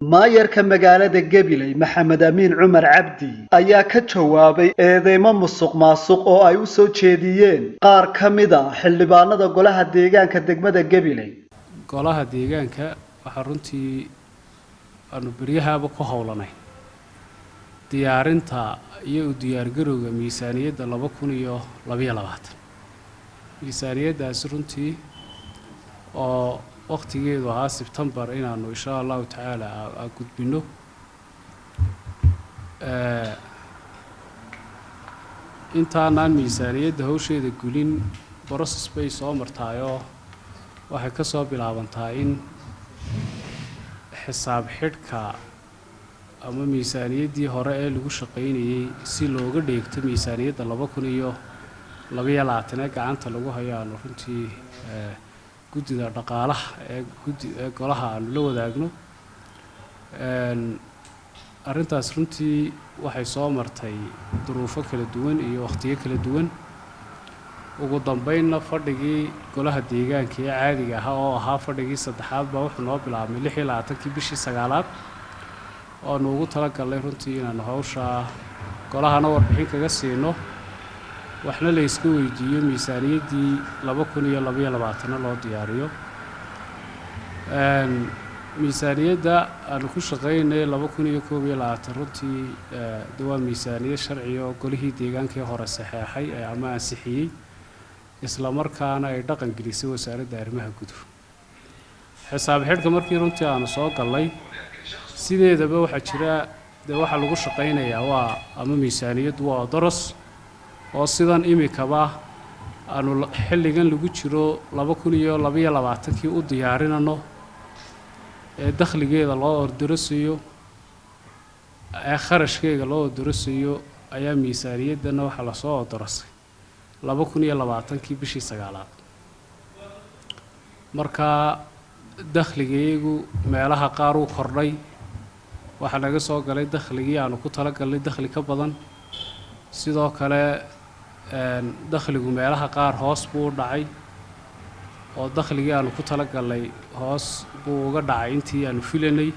Maayarka magaalada Gabiley, Maxamed Amiin Cumar Cabdi, ayaa ka jawaabay eedeymo musuq maasuq oo ay u soo jeediyeen qaar ka mid ah xildhibaanada golaha deegaanka degmada Gabiley. Golaha deegaanka waxaa runtii aanu beryahaaba ku howlanay diyaarinta iyo u diyaargarowga miisaaniyadda 2022. Miisaaniyaddaasi runtii oo waqtigeedu ahaa Sebtembar inaanu insha Allahu tacaala gudbinno. Intaanaan miisaaniyadda hawsheeda gulin, process bay soo martaayoo waxay ka soo bilaabantaa in xisaab xidhka ama miisaaniyaddii hore ee lagu shaqaynayey si looga dheegto miisaaniyadda 2022 ee gacanta lagu hayo aanu runtii guddida dhaqaalaha ee guddi ee golaha aanu la wadaagno. Arrintaas runtii waxay soo martay duruufo kala duwan iyo wakhtiyo kala duwan. Ugu dambeynna fadhigii golaha deegaanka ee caadiga ahaa, oo ahaa fadhigii saddexaad, baa wuxuu noo bilaabmay 26-kii bishii sagaalaad, oanu ugu talagalnay runtii inaanu hawshaa golahana warbixin kaga siino, waxna la iska weydiiyo, miisaaniyaddii 2022-na loo diyaariyo. Miisaaniyadda aanu ku shaqaynay 2021 runtii de waa miisaaniyad sharciga oo golihii deegaankii hore saxeexay ama ansixiyey, isla markaana ay dhaqan gelisay Wasaaradda Arrimaha Guduhu. Xisaab xidhka markii runtii aanu soo gallay, sideedaba waxaa jira dee waxaa lagu shaqaynayaa waa ama miisaaniyaddu waa odoros, oo sidan imikaba aanu xilligan lagu jiro 2022-kii u diyaarinano ee dakhligeeda loo ordorosiyo ee kharashkeega loo ordorosiyo, ayaa miisaaniyaddana waxaa lasoo ordorosay 2020-kii bishii sagaalaad. Marka dakhligayagu meelaha qaar uu kordhay, waxaa naga soo galay dakhligii aanu ku talagalnay dakhli ka badan. Sidoo kale dakhligu meelaha qaar hoos buu u dhacay, oo dakhligii aanu ku talagalnay hoos buu uga dhacay intii aanu filanay.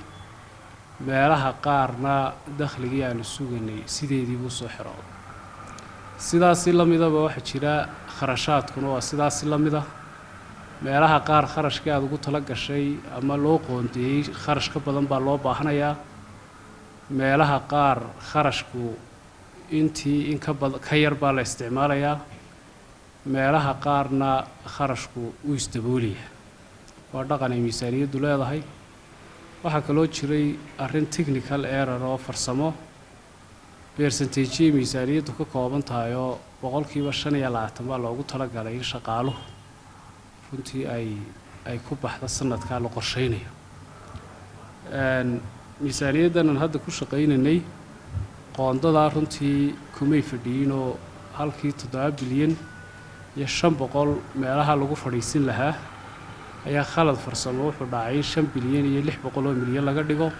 Meelaha qaarna dakhligii aanu suganay sideedii buu soo xirooday. Sidaasi la midaba waxaa jira kharashaadkuna waa sidaasi la mida. Meelaha qaar kharashkii aada ugu tala gashay ama loo qoondeeyey kharash ka badan baa loo baahanayaa. Meelaha qaar kharashku intii in ka bad ka yar baa la isticmaalayaa. Meelaha qaarna kharashku uu isdaboolaya. Waa dhaqan ay miisaaniyaddu leedahay. Waxaa kaloo jiray arrin technical error oo farsamo, percentage miisaaniyaddu ka kooban tahay, oo 25% baa loogu talagalay in shaqaaluhu runtii ay ku baxdo sanadkaa la qorsheynayo. Miisaaniyaddanan hadda ku shaqaynaynay qoondadaa runtii kumay fadhiyiinoo halkii 7 bilyan iyo 500 meelaha lagu fadhiisin lahaa ayaa khalad farsamo wuxuu dhacay in 5 bilyan iyo 600 milyan laga dhigo,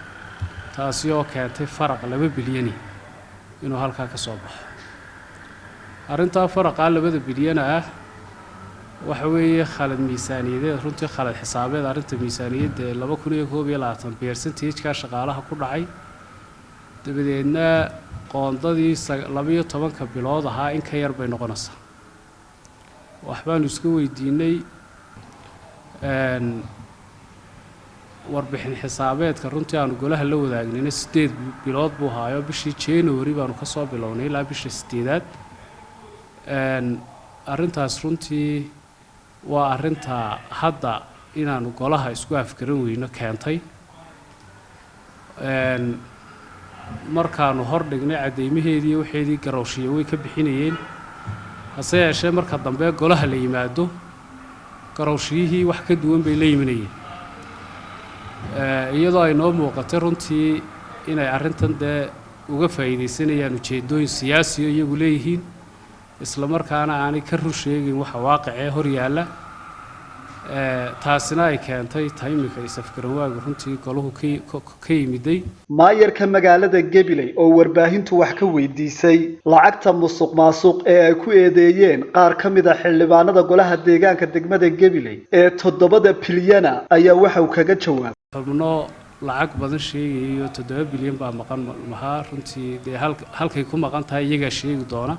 taasi oo keentay faraq 2 bilyani inuu halkaa ka soo baxo. Arrintaa faraqaa 2-da bilyana ah waxa weeye khalad miisaaniyadeed, runtii khalad xisaabeed. Arrinta miisaaniyadda ee 2021 percentage-ka shaqaalaha ku dhacay, dabadeedna qoondadii 12-ka bilood ahaa in ka yar bay noqonaysaa. Waxbaanu iska weydiinay warbixin xisaabeedka runtii aanu golaha la wadaagnayna 8 bilood buu haayo. Bishii January baanu ka soo bilownay ilaa bisha sideedaad. Arrintaas runtii waa arrinta hadda inaanu golaha isku afgaran weyno keentay. Markaanu hor dhignay caddeymaheedii iyo waxeedii, garowshiyo way ka bixinayeen. Hase yeeshee marka dambe golaha la yimaado, garowshiyihii wax ka duwan bay la yimanayeen, iyadoo ay noo muuqatay runtii inay arrintan dee uga faa'iidaysanayaan ujeeddooyin siyaasiyo iyagu leeyihiin, isla markaana aanay ka run sheegin waxa waaqicee hor yaalla. Taasina ay keentay ta iminka is-afgaranwaagu runtii golahu ka yimiday. Maayarka magaalada Gabiley oo warbaahintu wax ka weydiisay lacagta musuq maasuq ee ay ku eedeeyeen qaar ka mid a xildhibaanada golaha deegaanka degmada Gabiley ee 7-da bilyana ayaa waxa uu kaga jawaabay: Xubno Lacag badan sheegayayo, 7 bilyan baa maqan mahaa. Runtii dee halkay ku maqan tahay iyagaa sheegi doona.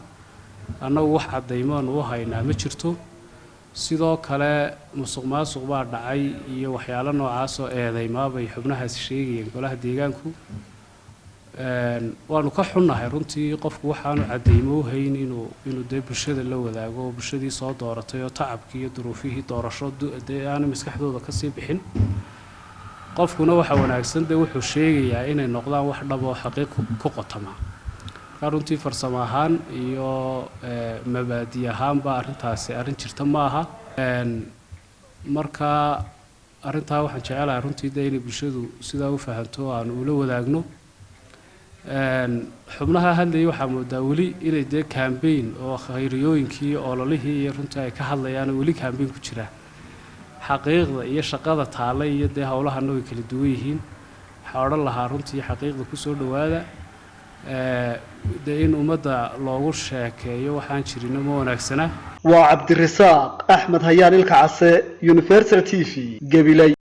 Annagu wax caddaymoonu u haynaa ma jirto. Sidoo kale musuq maasuq baa dhacay iyo waxyaalo noocaasoo eedeymaabay xubnahaasi sheegayeen golaha deegaanku. Waanu ka xunnahay runtii qofku waxaanu caddaymo u hayn inuu dee bulshada la wadaago oo bulshadii soo dooratay oo tacabkii iyo duruufihii doorasho dee aanu maskaxdooda kasii bixin. Qofkuna waxa wanaagsan dee wuxuu sheegayaa inay noqdaan wax dhab oo xaqiiq ku qotama. Markaa runtii farsamo ahaan iyo mabaadi ahaanba arrintaasi arrin jirta ma aha. Marka arrintaa waxaan jecelahay runtii dee inay bulshadu sidaa u fahanto, aanu ula wadaagno. Xubnaha hadlayay waxaa moodaa weli inay dee campaign oo khayriyooyinkii ololihii iyo runtii ay ka hadlayaan oo weli campaign ku jiraan. Xaqiiqda iyo shaqada taalla iyo dee howlahana way kala duwan yihiin. Waxaa odhan lahaa runtii xaqiiqda kusoo dhowaada. Dee in ummadda loogu sheekeeyo waxaan jirino ma wanaagsana. Waa Cabdirasaaq Axmed Hayaan, Ilka Case, Universal TV, Gabiley.